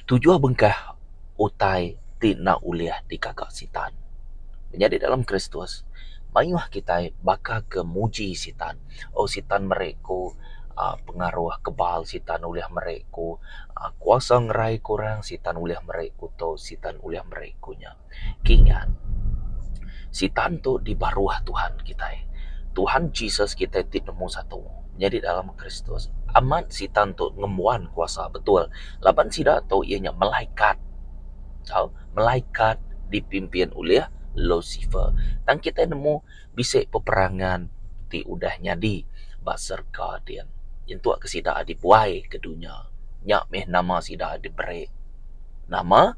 Tujuh bengkah utai ti enda ulih digaga Sitan. Menyadi dalam Kristus, mayuh kitai baka ke muji Sitan. Oh Sitan meri ku aaa pengaruh kebal Sitan ulih meri ku aaa kuasa ngerai ku orang, Sitan ulih meri ku tu, Sitan ulih meri ku nya. Kingat, Sitan tu dibaruh Tuhan kitai. Tuhan Jesus kitai ti nemu satu nyadi dalam Kristus. Amat Sitan tu ngembuan kuasa betul laban sida tu iya nya malaikat tau malaikat dipimpin ulih Lucifer. Tang kitai nemu bisi peperangan ti udah nyadi ba serega din nyentuk ke sida dibuai ke dunya. Nya mih nama sida diberi nama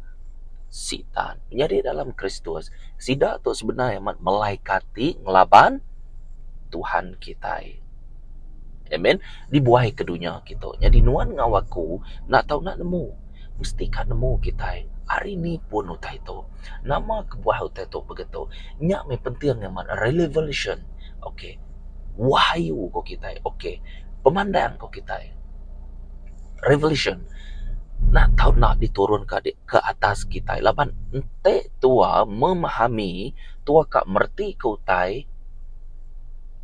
Sitan. Nyadi dalam Kristus, sida tu sebenar amat malaikat ti ngelaban Tuhan kitai. Amen. Dibuai ke dunya kitu. Nyadi nuan enggau aku enda tau enda nemu. Mesti ka nemu kitai ari ni pun utai tu. Nama kebuah utai tu begitu. Nya meh penting amat revelation. Okay. Wahyu ko kitai. Okay. Pemandang ko kitai. Revelation enda tau enda diturun ka ke atas kitai laban enti tua memahami tua ka mereti ke utai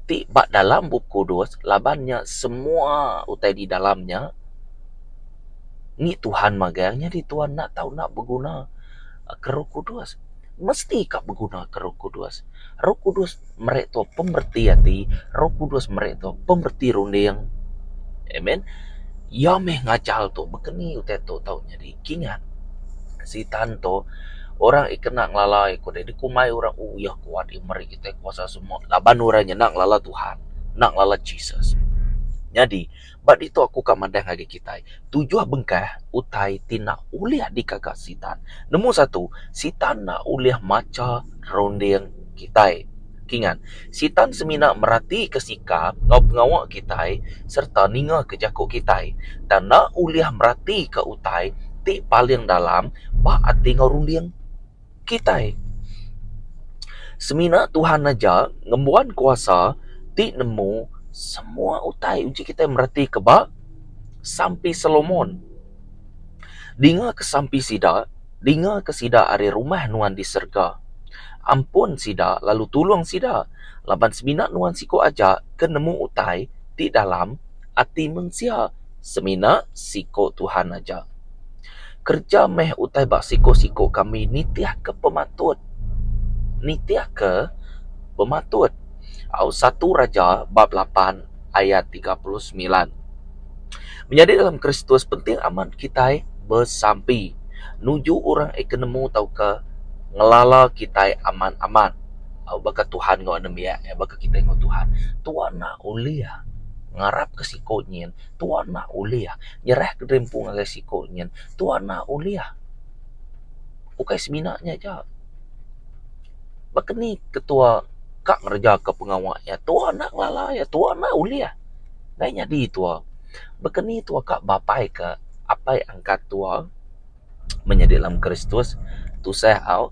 ti ba dalam bup kudus laban nya semua utai di dalam nya ngi Tuhan magang nyadi Tuhan enda tau enda beguna ke roh kudus mesti ka beguna ke roh kudus. Roh kudus meri tu pemereti ati, roh kudus meri tu pemereti runding. Amen. Iya meh ngajar tu baka ni utai tu tau nyadi. Kingat sitan tu orang ika enda ngelala iya ku deh dikumbai orang oh iya kuat iya meri kitai kuasa semua laban orang nya enda ngelala Tuhan, enda ngelala Jesus. Nyadi Ba ditu aku ka madah ngagai kitai, tujuh bengkah utai ti enda ulih digaga Sitan. Nombor satu, Sitan enda ulih macha runding kitai. Kingat, Sitan semina meratika sikap enggau pengawa kitai sereta ningaka jaku kitai. Tang enda ulih meratika utai ti paling dalam ba ati enggau runding kitai. Semina Tuhan aja ngembuan kuasa ti nemu semua utai uji kitai meretika ba sampi Solomon. Dinga ke sampi sida, dinga ke sida ari rumah nuan di serega. Ampun sida lalu tulung sida laban semina nuan siku aja ke nemu utai ti dalam ati mensia semina siku Tuhan aja. Kereja meh utai ba siku-siku kami nitihka pematut. Nitihka pematut. Au satu Raja bab lapan ayat 39. Menyadi dalam Kristus penting amat kitai besampi nuju orang ika nemu tauka ngelala kitai amat-amat. Au baka Tuhan enggau anembiak iya baka kitai enggau Tuhan. Tuan enda ulih ngarapka siku nyin, tuan enda ulih. Nyerah ke diri empu ngagai siko nyin tuan enda ulih. Ukai semina nya aja. Baka ni ketua ka ngereja ke pengawa iya tuan enda ngelala iya tuan enda ulih. Enggai nyadi tua. Baka ni tua ka bapai ka apai angkat tua menyadi dalam Kristus tusah au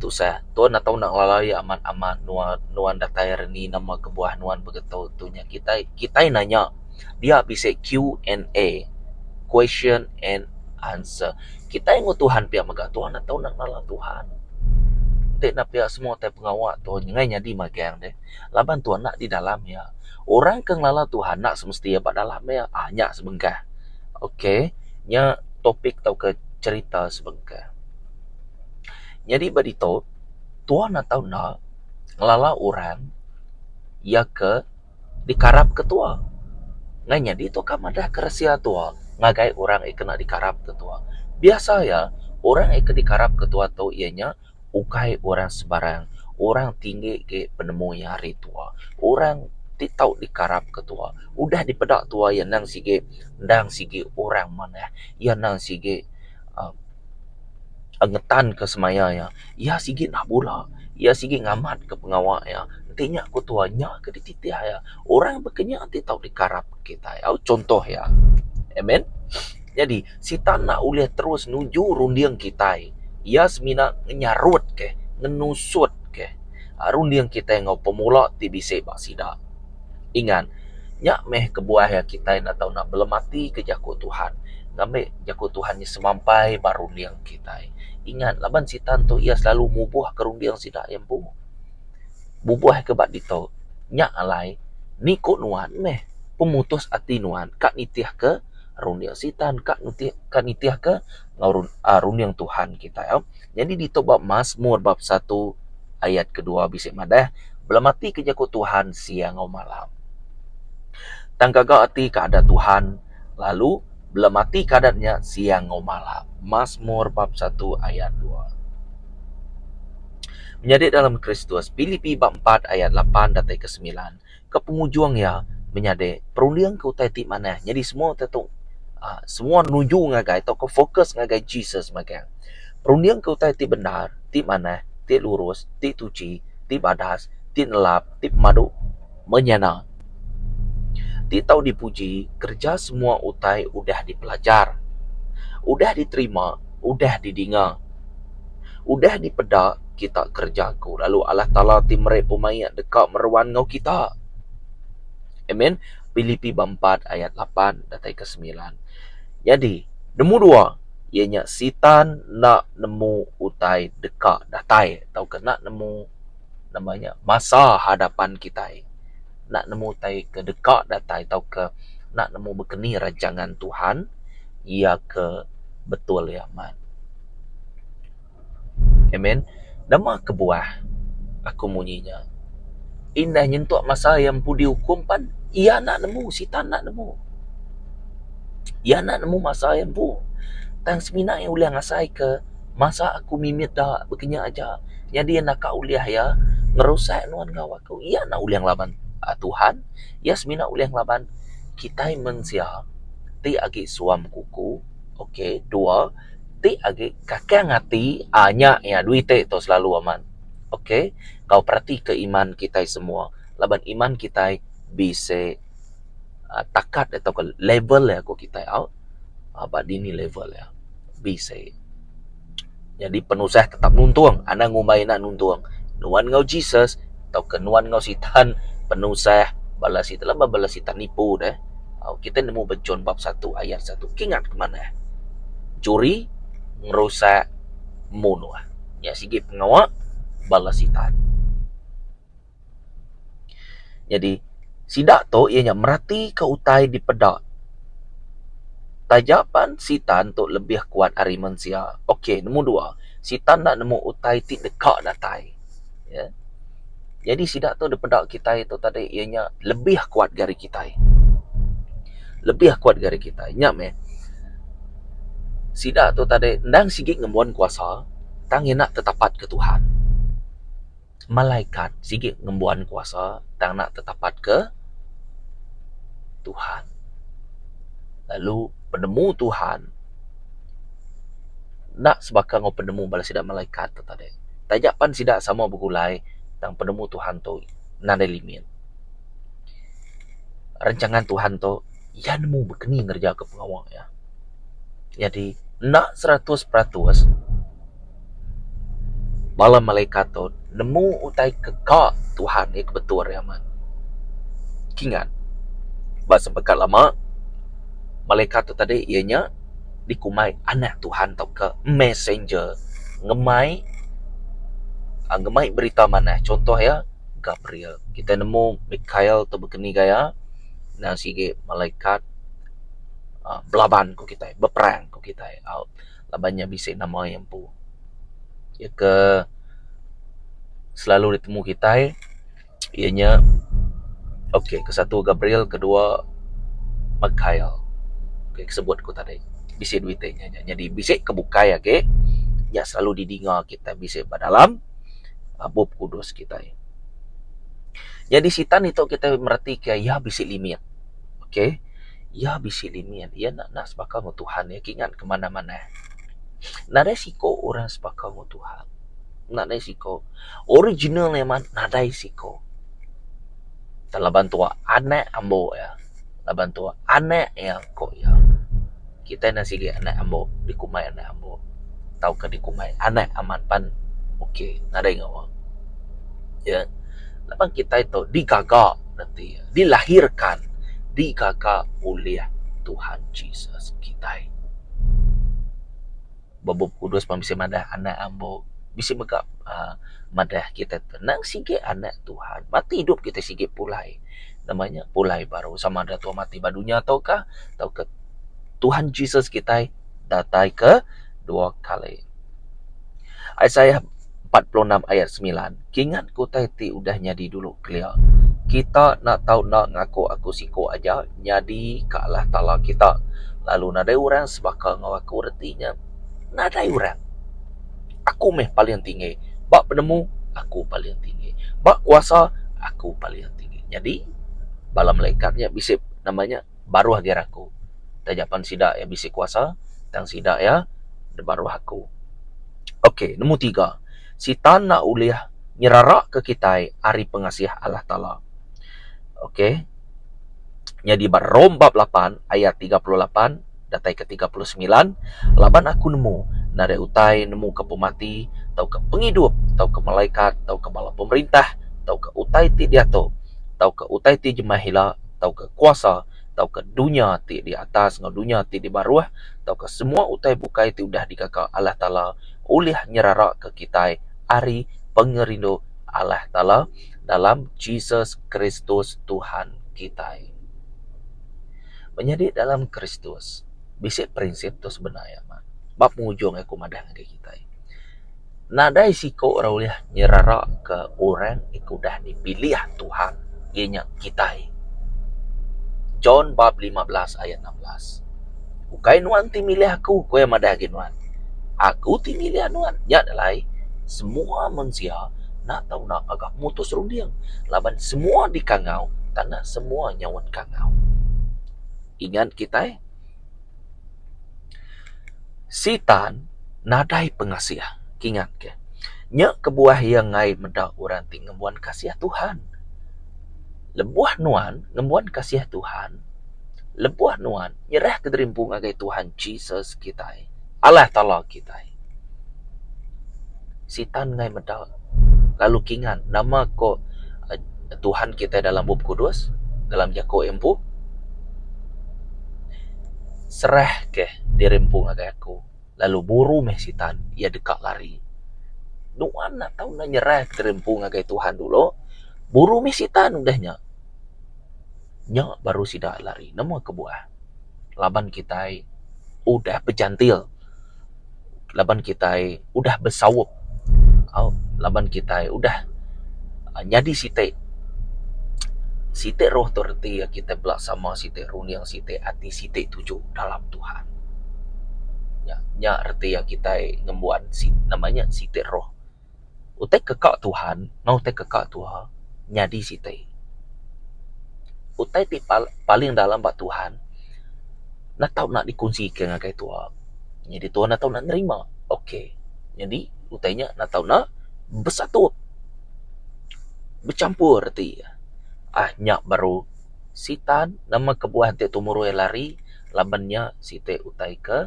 tusah. Tuan enda tau enda ngelala iya amat amat nuan nuan datai ari ni nama kebuah nuan begitu tu nya kitai kitai nanya dia bisi Q and A question and answer. Kitai enggau Tuhan pia mega Tuhan enda tau enda ngelala Tuhan. Enti enda pia semua tai pengawa tu nyenggai nyadi magang deh laban Tuhan enda di dalam iya. Orang ke ngelala Tuhan enda semesti iya ba dalam iya aaa nya sebengkah. Ok nya topik tauka cherita sebengkah. Nyadi ba ditu tuan atau enda ngelala orang iya ke dikarap ke tua. Ngai nyadi tu ka madah ke resia tua ngagai orang iya kena dikarap ke tua. Biasa iya orang iya ke dikarap ke tua tu iya nya ukai orang sebarang, orang tinggi agi penemu iya ari tua. Orang ti tau dikarap ke tua. Udah dipeda tua iya endang sigi endang sigi orang manah. Iya endang sigi uhh ngetan ke semaya iya. Iya sigi enda bula. Iya sigi ngamat ke pengawa iya. Enti nya ku tua nya ke dititih iya. Orang baka nya ti tau dikarap kitai. Au chuntoh iya. Amen. Nyadi sitan enda ulih terus nuju runding kitai. Iya semina ngenyarut ke, ngenusut ke runding kitai enggau pemula ti bisi ba sida. Ingat, nya meh kebuah iya kitai enda tau enda belemati ke jaku Tuhan. Ngambi jaku Tuhan nya semampai ba runding kitai. Ingat laban sitan tu iya selalu mubuhka runding sida iya empu. Bubuhka ba ditu nya alai niku nuan meh pemutus ati nuan ka nitihka runding sitan ka nitih ka nitihka enggau runding Tuhan kitai. Nyadi ditu ba Masmur bab satu ayat kedua bisi madah belematika jaku Tuhan siang enggau malam. Tang gaga ati ka adat Tuhan lalu belematika adat nya siang enggau malam. Masmur bab satu ayat dua. Menyadi dalam Kristus, Pilipi bab empat ayat lapan datai ke semilan. Ke pengujung iya, menyadi perunding ke utai ti manah. Nyadi semua utai tu aaa semua nuju ngagai tauka fokus ngagai Jesus magang. Perunding ke utai ti bendar, ti manah, ti lurus, ti tuchi, ti badas, ti nelap, ti pemadu menyana. Ti tau dipuji kereja semua utai udah dipelajar, udah diterima, udah didinga. Udah dipeda kita kereja aku lalu Allah Taala ti meri pemaik deka meruan enggau kita. Amen. Pilipi ba empat ayat lapan datai ke semilan. Nyadi, nemu dua iya nya Sitan enda nemu utai deka datai tauka enda nemu nama nya masa hadapan kitai. Enda nemu utai ke deka datai tauka enda nemu bekeni rancangan Tuhan iya ke betul iya amat. Amen. Nama kebuah aku munyi nya? Indah nyentuk masa iya empu diukum pan iya enda nemu, sitan enda nemu. Iya enda nemu masa iya empu. Tang semina iya ulih ngasaika masa aku mimit da baka nya aja. Nyadi iya naka ulih iya ngerusak nuan enggau aku. Iya enda ulih ngelaban Tuhan. Iya semina ulih ngelaban kitai mensia ti agi suam kuku. Ok dua ti agi kakang ati aaa nya iya duit ti tu selalu amat. Ok enggau peratika iman kitai semua laban iman kitai bisi aaa takat atau ka level iya ku kitai au ba dini level iya bisi. Nyadi penusah tetap nuntung anang ngumbai enda nuntung nuan enggau Jesus tauka nuan enggau sitan penusah bala sitan laban bala sitan nipu deh. Kitai nemu ba John bab satu ayat satu kingat ke manah juri ngerusak munuh nya sigi pengawa bala sitan. Nyadi sida tu iya nya meratika utai dipeda taja pan sitan tu lebih kuat ari mensia. Ok nemu dua sitan enda nemu utai ti deka datai ya. Nyadi sida tu dipeda kitai tu tadi iya nya lebih kuat gari kitai. Lebih kuat gari kitai nya meh sida tu tadi endang sigi ngembuan kuasa tang ina tetapat ke Tuhan. Malaikat sigi ngembuan kuasa tang enda tetapat ke Tuhan. Lalu penemu Tuhan enda sebaka enggau penemu bala sida malaikat tu tadi. Taja pan sida sama begulai tang penemu Tuhan tu nadai limit. Rancangan Tuhan tu iya nemu bekeni ngereja ke pengawa iya. Nyadi enda 100% Bala malaikat tu nemu utai ke ka Tuhan iya ke betul ari amat. Kingat ba sempekat lama malaikat tu tadi iya nya dikumbai anak Tuhan tauka messenger ngemai aaa ngemai berita manah contoh iya Gabriel. Kitai nemu Mikael tu baka ni gaya ne sigi malaikat aaa belaban ku kitai beperang ku kitai au. Laban nya bisi nama iya empu. Iya ke selalu ditemu kitai iya nya ok kesatu Gabriel kedua Mikael. Ok sebut ku tadi bisi duit ti nya nyadi bisi ke bukai agi nya selalu didinga kitai bisi ba dalam Bup Kudus kitai. Nyadi sitan ditu kitai meretika iya bisi limit. Ok. Iya bisi limit. Iya enda enda sebaka enggau Tuhan. Iya kingat ke manah manah. Nadai siko orang sebaka enggau Tuhan. Nadai siko. Original iya man nadai siko. Tang laban tuak anak ambo iya. Laban tuak anak iya ko iya. Kitai enda sigi anak ambo dikumbai anak ambo tauka dikumbai anak amat pan ok nadai ngawa. Ya. Laban kitai tu digaga reti iya dilahirkan digaga ulih Tuhan Jesus kitai. Ba Bup Kudus pan bisi madah anak ambo. Bisi mega uhh madah kitai tu nang sigi anak Tuhan. Mati idup kitai sigi pulai. Nama nya pulai baru sama ada tuan mati ba dunya tauka tauka Tuhan Jesus kitai datai ke dua kali. Isaiah 46 ayat 9 Kingat ke utai ti udah nyadi dulu kelia. Kita enda tau enda ngaku aku siku aja nyadi ka Allah Taala kita lalu nadai orang sebaka enggau aku reti nya nadai orang. Aku meh paling tinggi ba penemu aku paling tinggi ba kuasa aku paling tinggi. Nyadi bala malaikat nya bisi nama nya baruh agi ari aku. Taja pan sida iya bisi kuasa tang sida iya baruh aku. Ok nombor tiga sitan enda ulih nyeraraka kitai ari pengasih Allah Taala. Ok nyadi ba Rom bab lapan ayat 38 datai ke 39 laban aku nemu nadai utai nemu ke pemati tauka pengidup tauka malaikat tauka bala pemerintah tauka utai ti diatu tauka utai ti jemah ila tauka kuasa tauka dunya ti di atas enggau dunya ti di baruh tauka semua utai bukai ti udah digaga Allah Taala ulih nyeraraka kitai ari pengerindu Allah Taala dalam Jesus Kristus Tuhan kitai. Menyadi dalam Kristus bisi prinsip tu sebenar iya amat. Ba pengujung aku madah ngagai kitai. Nadai siko orang ulih nyeraraka orang ti udah dipilih Tuhan iya nya kitai. John bab 15 ayat 16. Ukai nuan ti milih aku ku iya madah agi nuan. Aku ti milih nuan. Nya alai semua mensia enda tau enda ngaga pemutus runding laban semua dikangau tanda semua nyaut kangau. Ingat kitai. Sitan nadai pengasih. Kingatka, nya kebuah iya enggai meda orang ti ngembuan kasih Tuhan. Lebuh nuan ngembuan kasih Tuhan, lebuh nuan nyerahka diri empu ngagai Tuhan Jesus kitai, Allah Taala kitai. Sitan enggai meda lalu kingat nama ko Tuhan kitai dalam Bup Kudus, dalam jaku iya empu. Serah keh diri empu ngagai aku lalu buru meh sitan iya deka lari. Nuan enda tau enda nyerah diri empu ngagai Tuhan dulu, buru meh sitan udah nya. Nya baru sida lari. Nama kebuah? Laban kitai udah bejantil laban kitai udah besaup au laban kitai udah nyadi siti. Siti roh tu reti iya kitai bela sama siti runding siti ati siti tuju dalam Tuhan. Nya nya reti iya kitai ngembuan nama nya siti roh. Utai ke ka Tuhan enggau utai ke ka tuha nyadi siti. Utai ti paling dalam ba Tuhan enda tau nak dikunsika ngagai tuha. Nyadi tuha enda tau nak nerima. Ok nyadi utai nya enda tau nak besatup bechampur reti iya. Ah nya baru sitan nama kebuah enti tumurui lari laban nya siti utai ke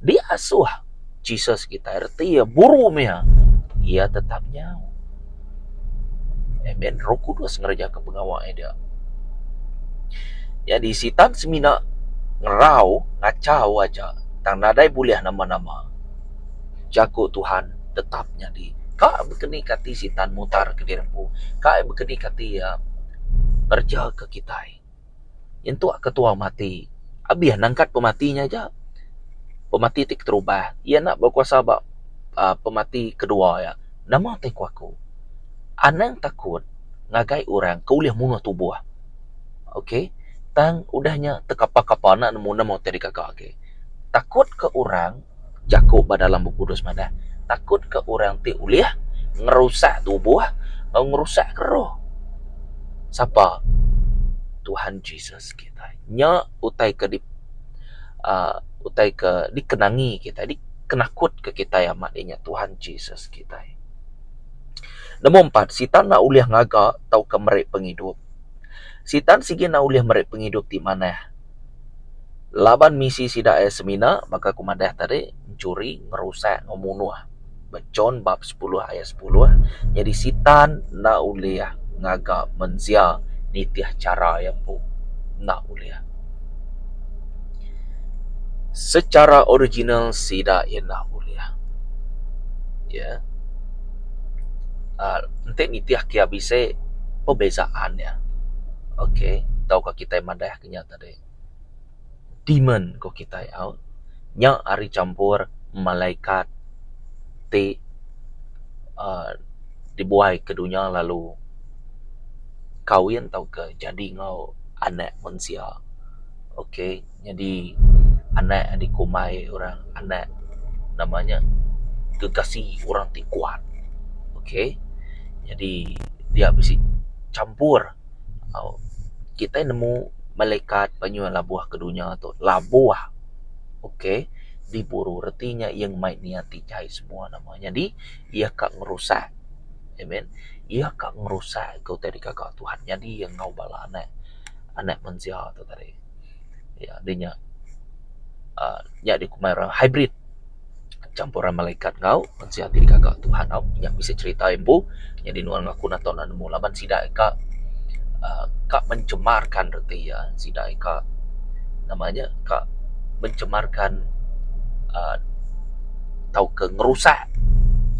diasuh Jesus kitai reti iya buru mih iya. Iya tetap nyau. Amen. Roh Kudus ngereja ke pengawa iya dia. Nyadi sitan semina ngerau ngachau aja tang nadai bulih nama-nama. Jaku Tuhan tetap nyadi. Ka bekeni ke ati sitan mutar ke diri empu. Ka bekeni ke ati iya ngereja ke kitai. Nyentuk ke tua mati. Abih nangkat pemati nya aja. Pemati ti keterubah iya enda bekuasa ba uhh pemati kedua iya. Nama ti ku aku anang takut ngagai orang ke ulih munuh tubuh. Ok tang udah nya tekapa-kapa enda nemu nama utai digaga agi. Takut ke orang jaku ba dalam Bup Kudus madah takut ke orang ti ulih ngerusak tubuh enggau ngerusak roh. Sapa? Tuhan Jesus kitai. Nya utai ke di uhh utai ke dikenangi kitai dikenakut ke kitai amat inya Tuhan Jesus kitai. Nombor empat sitan enda ulih ngaga tauka meri pengidup. Sitan sigi enda ulih meri pengidup ti manah. Laban misi sida iya semina baka ku madah tadi enchuri, ngerusak enggau munuh. Ba John bab sepuluh ayat sepuluh nyadi sitan enda ulih ngaga mensia nitih chara iya empu. Enda ulih. Secara original sida iya enda ulih. Ya. Aaa enti nitih ke bisi perbezaan iya. Okay tauka kitai madah ke nya tadi demon ku kitai au. Nya ari champur malaikat ti aaa dibuai ke dunya lalu kawin tauka jadi enggau anak mensia. Okay. Nyadi anak dikumbai orang anak nama nya gegasi orang ti kuat. Okay nyadi dia bisi champur au kitai nemu malaikat penyuh labuh ke dunya tu labuh okay diburu reti nya iya ngemai niat ti jai semua nama nyadi iya ka ngerusak amen iya ka ngerusak ke utai digaga Tuhan nyadi iya enggau bala anak anak mensia tu tadi. Iya deh nya uhh nya dikumbai orang hybrid campuran malaikat enggau mensia ti digaga Tuhan au nya bisi cerita empu nyadi nuan ngaku ne tau nemu laban sida ka uhh ka mencemarkan reti iya sida ka nama nya ka mencemarkan uhh tauka ngerusak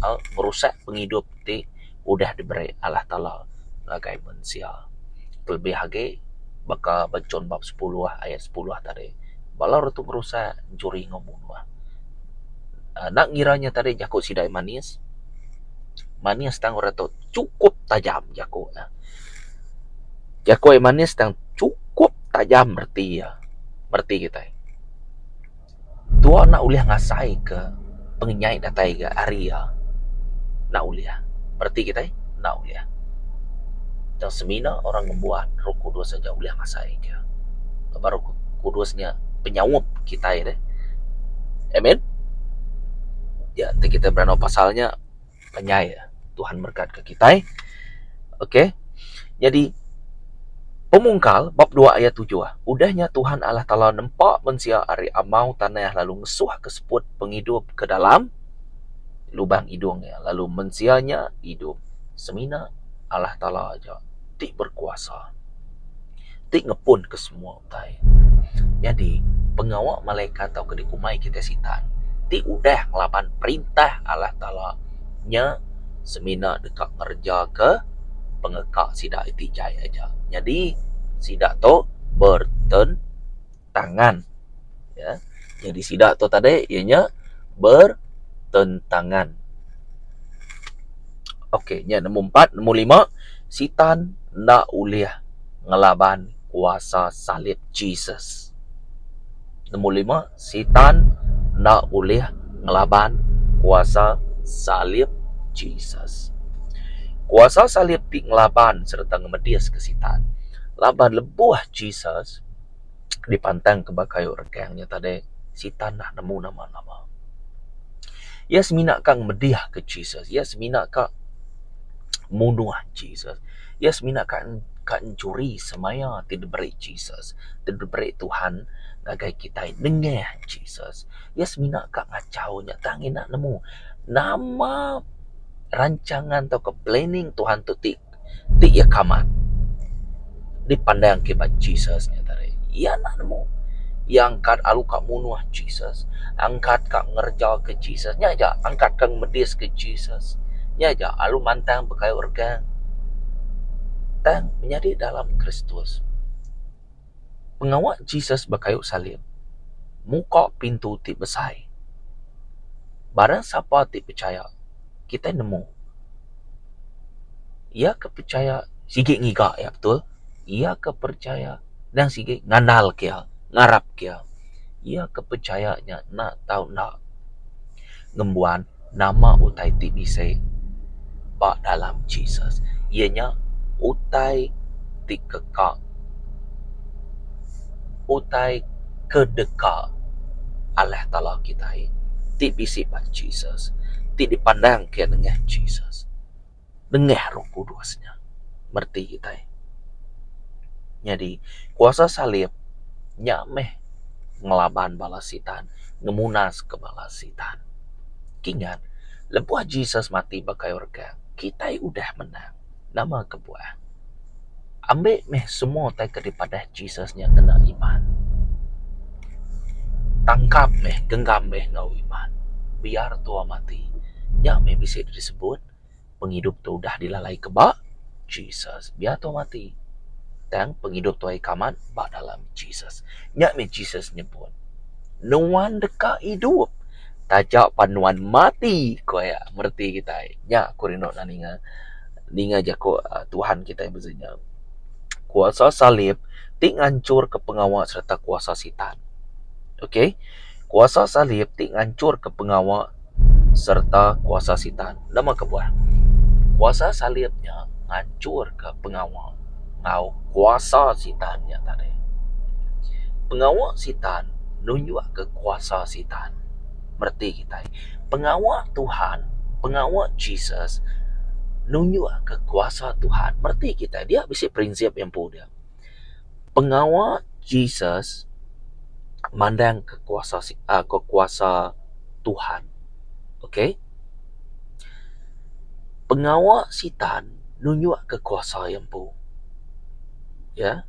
uhh ngerusak pengidup ti udah diberi Allah Taala ngagai mensia. Kelebih agi baka ba John bab sepuluh ayat sepuluh tadi bala orang tu ngerusak enchuri enggau munuh. Aaa enda ngira nya tadi jaku sida manis, manis tang orang tu chukup tajam jaku ne. Jaku iya manis tang chukup tajam reti iya mereti kitai. Tua enda ulih ngasai ke pengenyai datai ga ari iya enda ulih. Reti kitai enda ulih. Tang semina orang ngembuan Roh Kudus aja ulih ngasai ke. Laban Roh Kudus nya penyaup kitai deh. Amen. Ya enti kitai berandau pasal nya Penyai Tuhan merekat ke kitai. Okey. Nyadi Pemungkal bab dua ayat tujuh. Udah nya Tuhan Allah Taala nempa mensia ari amau tanah lalu ngesuhka seput pengidup ke dalam lubang idung iya lalu mensia nya idup. Semina Allah Taala aja ti berkuasa ti ngepunka semua utai. Nyadi, pengawa malaikat tauka dikumbai kitai Sitan ti udah ngelaban perintah Allah Taala nya semina deka ngerejaka pengeka sida ti jai aja. Nyadi, sida tu bertentangan. Ya. Nyadi sida tu tadi iya nya bertentangan. Okey, nya nombor empat, nombor lima, Sitan enda ulih ngelaban kuasa salib Jesus. Nombor lima, Sitan enda ulih ngelaban kuasa salib Jesus. Kuasa salib ti ngelaban sereta ngemediska Sitan laban lebuh Jesus dipantangka ba kayu regang nya tadi, Sitan enda nemu nama-nama. Iya semina ka ngemedihka Jesus, iya semina ka munuh Jesus. Iya semina ka ka enchuri semaya ti diberi Jesus, ti diberi Tuhan ngagai kitai nengah Jesus. Iya semina ka ngachau nya tang ina nemu nama rancangan tauka planning Tuhan tu ti ti iya kamat dipandang ke ba Jesus nya tadi. Iya enda nemu. Iya angkat alu ka munuh Jesus, angkat ka ngereja ke Jesus. Nya aja angkat ka ngemedis ke Jesus. Nya aja alu mantang bekayu regang. Tang menyadi dalam Kristus. Pengawa Jesus bekayu salib muka pintu ti besai. Barang sapa ti pechaya kitai nemu. Iya ke pechaya sigi ngiga iya betul. Iya ke percaya endang sigi ngandal ke iya, ngarap ke iya. Iya ke pechaya nya enda tau enda ngembuan nama utai ti bisi ba dalam Jesus. Iya nya utai ti keka utai ke deka Allah Taala kitai ti bisi ba Jesus ti dipandang ke nengah Jesus. Nengah Roh Kudus nya mereti kitai. Nyadi kuasa salib nya meh ngelaban bala sitan ngemunaska bala sitan. Kingat lebuh Jesus mati ba kayu regang kitai udah menang. Nama kebuah? Ambi meh semua utai ke dipadah Jesus nya ngena iman. Tangkap meh, genggam meh enggau iman. Biar tua mati. Nya meh bisi disebut pengidup tu udah dilalai ke ba Jesus. Biar tua mati tang pengidup tuai ke amat ba dalam Jesus. Nya meh Jesus nyebut, Nuan deka idup taja pan nuan mati, ku iya mereti kitai. Nya ku rindu nan ninga ninga jaku Tuhan kitai mezi nya. Kuasa salib ti nganchurka pengawa sereta kuasa sitan. Ok kuasa salib ti nganchurka pengawa sereta kuasa sitan. Nama kebuah? Kuasa salib nya nganchurka pengawa enggau kuasa sitan nya tadi. Pengawa sitan nunjukka kuasa sitan. Mereti kitai. Pengawa Tuhan, pengawa Jesus nunjukka kuasa Tuhan. Mereti kitai dia bisi prinsip iya empu dia. Pengawa Jesus mandangka kuasa uhh kuasa Tuhan. Okay. Pengawa sitan nunjukka kuasa iya empu. Ya.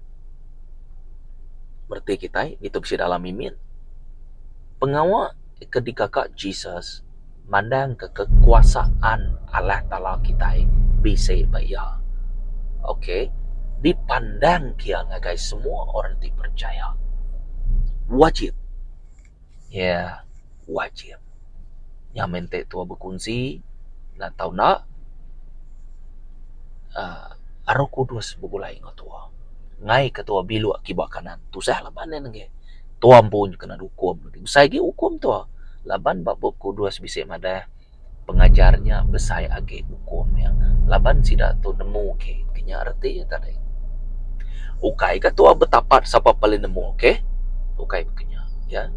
Mereti kitai ditu bisi dalam mimit. Pengawa ke digaga Jesus mandangka kekuasaan Allah Taala kitai bisi ba iya. Ok dipandangka iya ngagai semua orang ti percaya. Wajib. Yeah wajib. Nya meh enti tuwa bekunsi enda tau enda uhh Roh Kudus begulai enggau tuwa. Ngai ke tuwa biluk kiba kanan tusah laban ne nengih. Tuwa empu kena ukum. Besai agi ukum tuwa laban ba Bup Kudus bisi madah pengajar nya besai agi ukum iya laban sida tu nemu agi nya reti iya tadi. Ukai ka tuwa betapat sapa paling nemu okay ukai baka nya ya.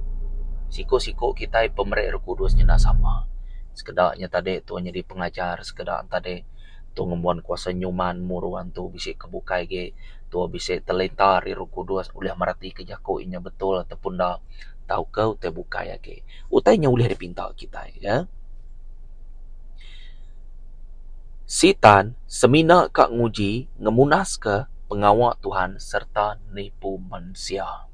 Siku-siku kitai pemeri Roh Kudus nya enda sama. Sekeda nya tadi tuwa nyadi pengajar sekeda tadi tu ngembuan kuasa nyuman muru antu bisi ke bukai agi tu bisi talenta ari Roh Kudus ulih meratika jaku inya betul ataupun enda tauka utai bukai agi. Utai nya ulih dipinta kitai ya. Sitan semina ka nguji ngemunaska pengawa Tuhan sereta nipu mensia.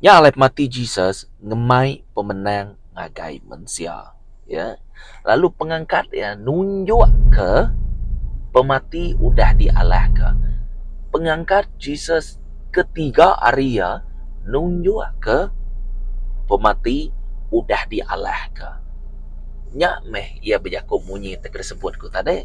Nya alai pemati Jesus ngemai pemenang ngagai mensia. Ya. Lalu pengangkat iya nunjukka pemati udah dialahka. Pengangkat Jesus ketiga ari iya nunjukka pemati udah dialahka. Nya meh iya bejaku munyi ti disebut ku tadi.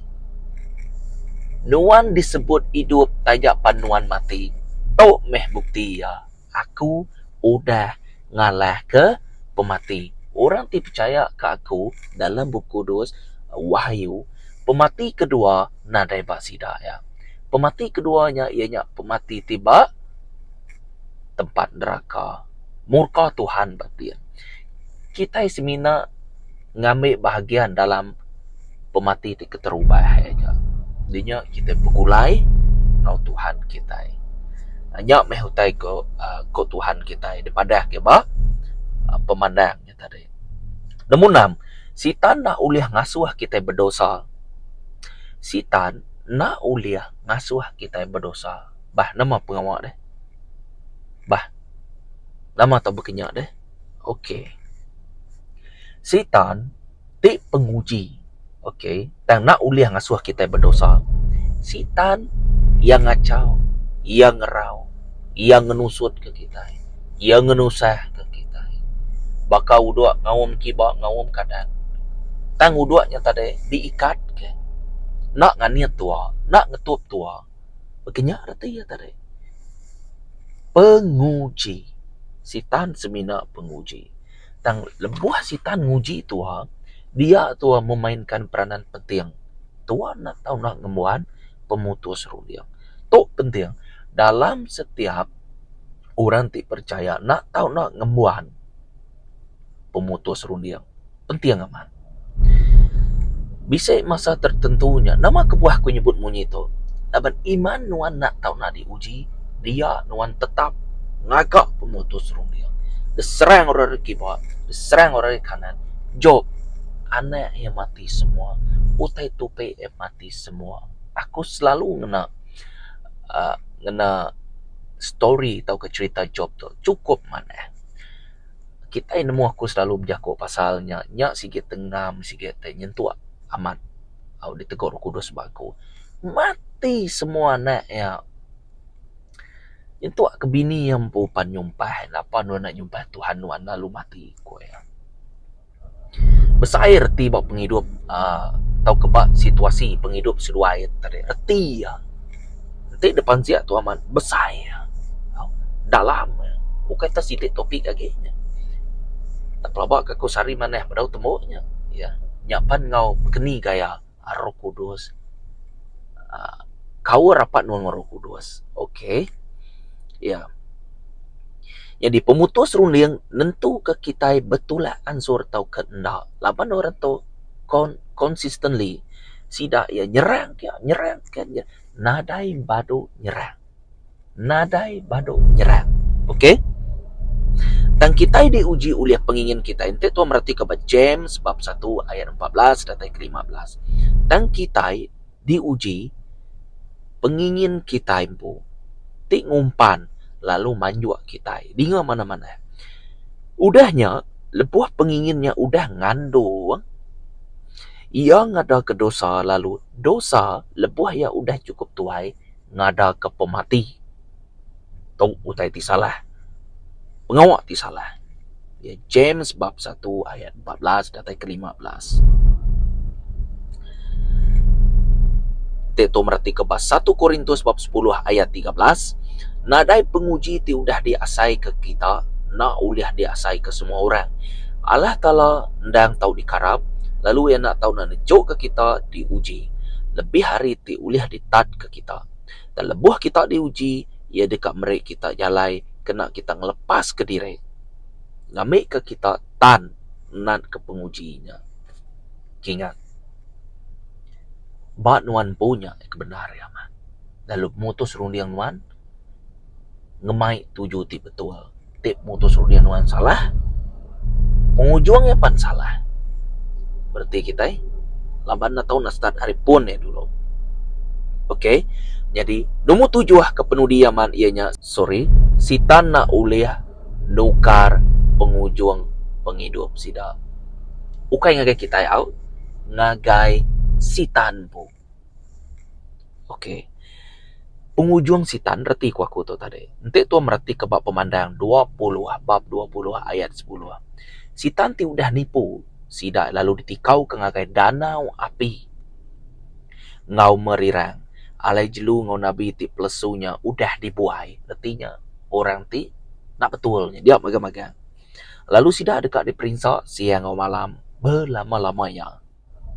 Nuan disebut idup taja pan nuan mati. Tu meh bukti iya. Aku udah ngalahka pemati. Orang ti pechaya ka aku dalam Bup Kudus, Wahyu, pemati kedua nadai ba sida iya. Pemati kedua nya iya nya pemati ti ba tempat neraka. Murka Tuhan ba din. Kitai semina ngambi bahagian dalam pemati ti keterubah aja. Di nya kitai begulai enggau Tuhan kitai. Nya meh utai ku uhh ku Tuhan kitai dipadah ke ba pemandang nya tadi. Nombor enam, sitan enda ulih ngasuh kitai bedosa. Sitan enda ulih ngasuh kitai bedosa. Bah nama pengawa deh. Bah nama tau bekinya deh. Ok. Sitan ti penguji ok tang enda ulih ngasuh kitai bedosa. Sitan iya ngachau, iya ngerau, iya ngenusutka kitai, iya ngenusahka kitai. Baka udok ngaum kiba ngaum kanan. Tang udok nya tadi diikatka enda nganit tua, enda ngetup tua. Baka nya reti iya tadi. Penguji. Sitan semina penguji. Tang lebuh sitan nguji tuha, dia tuha memainkan peranan penting. Tuha enda tau enda ngembuan pemutus runding. Tu penting dalam setiap orang ti percaya enda tau enda ngembuan pemutus runding. Penting amat. Bisi masa tertentu nya nama kebuah ku nyebut munyi tu laban iman nuan enda tau enda diuji dia nuan tetap ngaga pemutus runding. Diserang orang ari kiba, diserang orang ari kanan. Job anak iya mati semua, utai tupi iya mati semua. Aku selalu ngena uhh ngena story tauka cherita Job tu chukup manah. Kitai nemu aku selalu bejaku pasal nya, nya sigi tengam sigi tai nyentuk amat au ditegur Roh Kudus ba aku. Mati semua anak iya. Nyentuk ke bini iya empu pan nyumpah lapa nuan enda nyumpah Tuhan nuan lalu mati ku iya. Besai reti ba pengidup aaa tauka ba situasi pengidup seduai tadi reti iya. Enti da pansik tu amat besai iya dalam iya ukai te siti topik agi nya. Tak pelaba ka ku sehari manah bedau tembu nya iya. Nya pan enggau bekeni gaya. Roh Kudus aaa kaul rapat nuan enggau Roh Kudus. Ok iya. Nyadi pemutus runding nentuka kitai betulak ansur tauka enda laban orang tu con consistently sida iya nyerang ke nyerang ke nadai badu nyerang. Nadai badu nyerang. Ok. Tang kitai diuji ulih pengingin kitai enti tuan meratika ba James bab satu ayat 14 datai ke 15. Tang kitai diuji pengingin kitai empu ti ngumpan lalu manjuk kitai. Dinga manah-manah. Udah nya lebuh pengingin nya udah ngandung iya ngadaka dosa lalu dosa lebuh iya udah chukup tuai ngadaka pemati. Tu utai ti salah. Pengawa ti salah. Ya, James bab 1 ayat 14 datai ke 15. Ti tu mereti ke ba 1 Korintus bab 10 ayat 13, nadai penguji ti udah diasai ke kita enda ulih diasai ke semua orang. Allah Taala endang tau dikarap lalu iya enda tau nejuka kita diuji lebih ari ti ulih ditatka kita. Tang lebuh kita diuji, iya deka meri kita jalai kena kita ngelepaska diri ngambika kita tan natka penguji nya. Kingat, ba nuan empu nya ke bendar iya mah. Lalu pemutus runding nuan ngemai tuju ti betul. Ti mutus runding nuan salah, pengujung iya pan salah. Bereti kitai laban ne tau ne start ari pun iya dulu. Ok nyadi numur tujuh ke penudi amat iya nya sorry sitan enda ulih nukar pengujung pengidup sida. Ukai ngagai kitai au ngagai sitan empu. Ok. Pengujung sitan reti ku aku tu tadi. Enti tuan mereti ke ba pemandang 20 bab 20 ayat 10. Sitan ti udah nipu sida lalu ditikau ke ngagai danau api enggau merirang alai jelu enggau nabi ti pelesu nya udah dibuai. Reti nya orang ti enda betul nya dia magang-magang. Lalu sida deka diperinsa siang enggau malam belama-lama iya.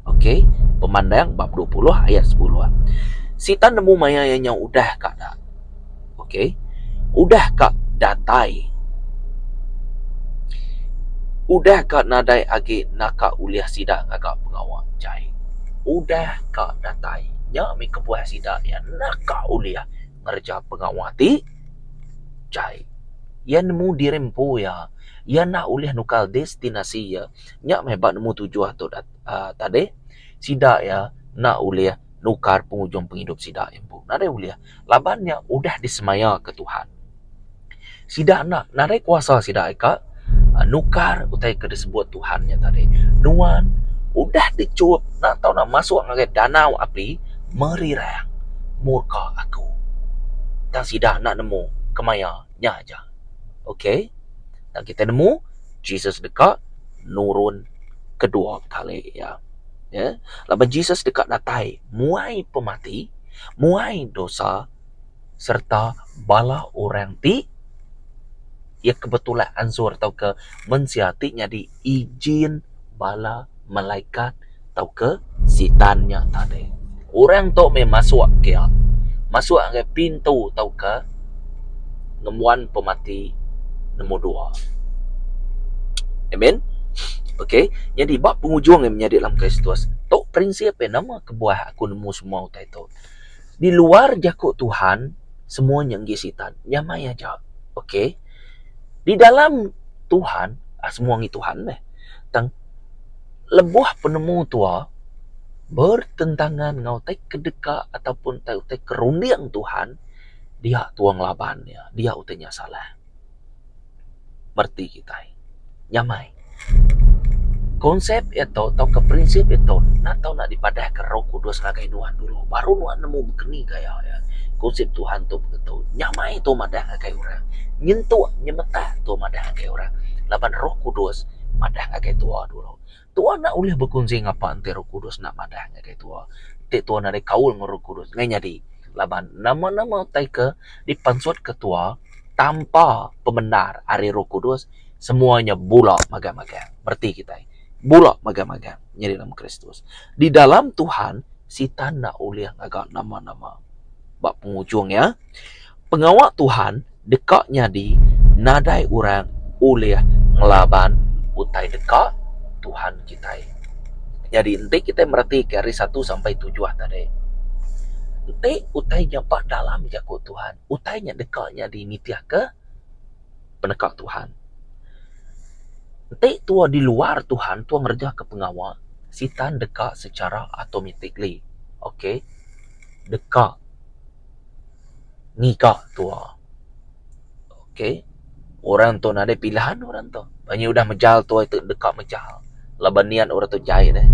Ok, Pemandang bab 20 ayat 10. Sitan nemu maya iya nyau udah ka da. Ok, udah ka datai. Udah ka nadai agi naka ulih sida ngaga pengawa jai. Udah ka datai. Nya mih kebuah sida iya naka ulih ngereja pengawa ti jai. Iya nemu diri empu iya. Iya enda ulih nukar destinasi iya. Nya meh ba nemu tujuh tu uhh tadi sida iya enda ulih nukar pengujung pengidup sida iya empu. Nadai ulih laban nya udah disemaya ke Tuhan. Sida enda nadai kuasa sida ika nukar utai ke disebut Tuhan nya tadi. Nuan udah dichup enda tau nak masuk ngagai danau api merirang murka aku. Tang sida enda nemu kemaya nya aja. Ok. Tang kitai nemu Jesus deka nurun kedua kali iya. Ya. Laban Jesus deka datai muai pemati, muai dosa sereta bala orang ti iya ke betulak ansur tauka mensia ti nyadi ijin bala malaikat tauka sitan nya tadi. Orang tu meh masuk kia. Masuk ngagai pintu tauka ngembuan pemati nombor dua. Amen. Okey, nyadi ba pengujung iya menyadi dalam Kristus, tu prinsip iya nama kebuah aku nemu semua utai tu. Di luar jaku Tuhan, semua nya enggi sitan. Nyamai aja. Okey. Di dalam Tuhan, semua enggi Tuhan meh. Tang lebuh penemu tua bertentangan enggau utai ke deka ataupun utai utai ke runding Tuhan dia tua ngelaban iya dia utai nya salah. Mereti kitai. Nyamai. Konsep iya tu tauka prinsip iya tu enda tau enda dipadahka Roh Kudus ngagai nuan dulu baru nuan nemu bekeni gaya iya. Konsep Tuhan tu begitu. Nyamai tu madah ngagai orang. Nyentuk nyemetak tu madah ngagai orang laban Roh Kudus madah ngagai tua dulu. Tua enda ulih bekunsi ngapa enti Roh Kudus enda madah ngagai tua. Enti tua nadai kaul enggau Roh Kudus enggai nyadi laban nama-nama utai ke dipansutka tua tanpa pemendar ari Roh Kudus Semua nya bula magang-magang. Bereti kitai. Bula magang-magang nyadi dalam Kristus. Di dalam Tuhan, Sitan enda ulih ngaga nama-nama. Ba pengujung iya, pengawa Tuhan deka nyadi nadai orang ulih ngelaban utai deka Tuhan kitai. Nyadi enti kitai meretika ari satu sampai tujuh tadi, enti utai nya ba dalam jaku Tuhan, utai nya deka nyadi nitihka peneka Tuhan. Enti tua di luar Tuhan tua ngereja ke pengawa sitan deka secara automatically ok deka ngiga tua ok orang tu nadai pilihan orang tu nyi udah mejal tua itu deka mejal laban niat orang tu jai deh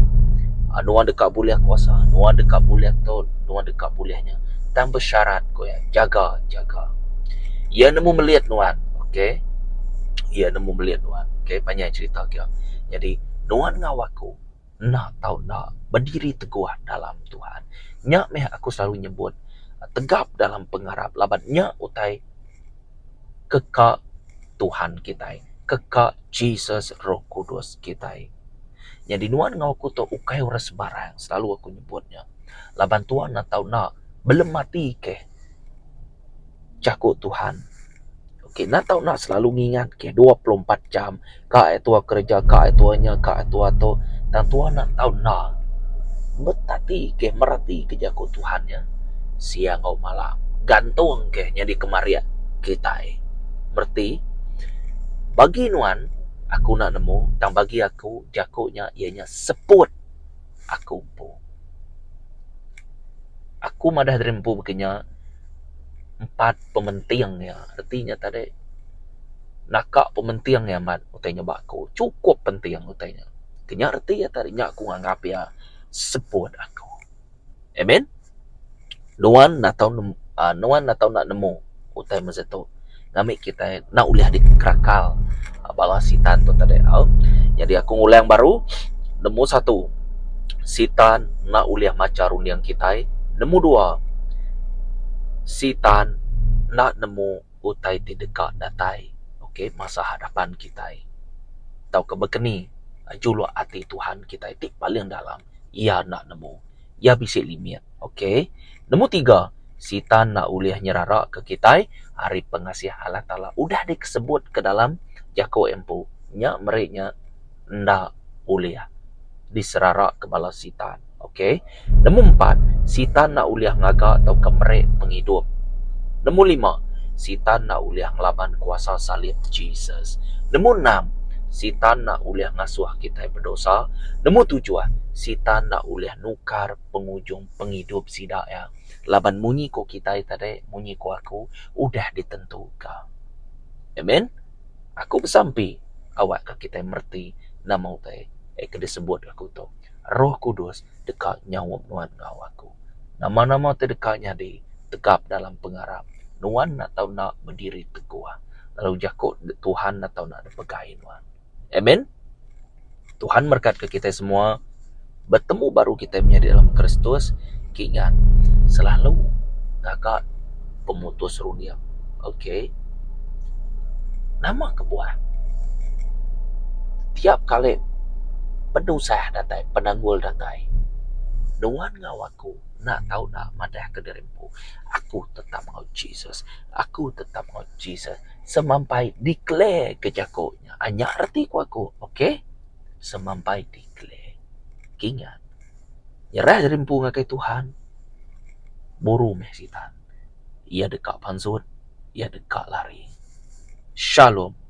nuan deka bulih kuasa nuan deka bulih tu nuan deka bulih nya tang besyarat ku iya jaga jaga iya nemu melit nuan ok iya nemu melit nuan ok panjai cerita ke nyadi nuan enggau aku enda tau enda bediri teguh dalam Tuhan nya meh aku selalu nyebut tegap dalam pengarap laban nya utai ke ka Tuhan kitai, ke ka Jesus Roh Kudus kitai. Nyadi nuan enggau aku tu ukai orang sebarang selalu aku nyebut nya laban tuan enda tau enda belemati keh jaku Tuhan. Ok enda tau enda selalu ngingat keh 24 jam ka ai tua kereja ka ai tua nya ka ai tua tu tang tua enda tau enda betati keh mereti ke jaku Tuhan nya siang enggau malam gantung keh nyadi kemarik kitai. Mereti bagi nuan aku enda nemu tang bagi aku jaku nya iya nya seput aku empu. Aku madah diri empu baka nya empat pementing iya reti nya tadi naka pementing iya amat utai nya ba aku chukup penting utai nya. Ke nya reti iya tadi nya aku nganggap iya seput aku. Amen. Nuan enda tau uhh nuan enda tau enda nemu utai mesti tu ngambi kitai enda ulih dikerakal bala sitan tu tadi au. Nyadi aku ngulang baru nemu satu sitan enda ulih macha runding kitai. Nemu dua sitan enda nemu utai ti deka datai okay masa hadapan kitai tauka bekeni juluk ati Tuhan kitai ti paling dalam iya enda nemu. Iya bisi limit. Ok. Nemu tiga, Sitan enda ulih nyeraraka kitai ari pengasih Allah Taala udah dikesebut ke dalam jaku iya empu. Nya meri nya enda ulih diseraraka bala Sitan. Ok. Nemu empat, Sitan enda ulih ngaga tauka meri pengidup. Nemu lima, Sitan enda ulih ngelaban kuasa salib Jesus. Nemu enam, Sitan enda ulih ngasuh kitai bedosa. Nemu tujuh, Sitan enda ulih nukar pengujung pengidup sida iya laban munyi ku kitai tadi munyi ku aku udah ditentuka. Amen. Aku besampi awakka kitai mereti nama utai ke disebut aku tu. Roh Kudus deka nyaup nuan enggau aku. Nama-nama ti deka nyadi tegap dalam pengarap nuan enda tau enda bediri teguh lalu jaku Tuhan enda tau enda dipegai nuan. Amen. Tuhan merekatka kitai semua. Betemu baru kitai menyadi dalam Kristus. Kingat selalu ngaga pemutus runding. Okay. Nama kebuah? Tiap kali penusah datai, penanggul datai, nuan enggau aku enda tau enda madahka diri empu, aku tetap enggau Jesus. Aku tetap enggau Jesus. Semampai declare ke jaku nya. Nya reti ku aku ok. Semampai declare. Kingat. Nyerah diri empu ngagai Tuhan. Buru meh sitan. Iya deka pansut, iya deka lari. Shalom.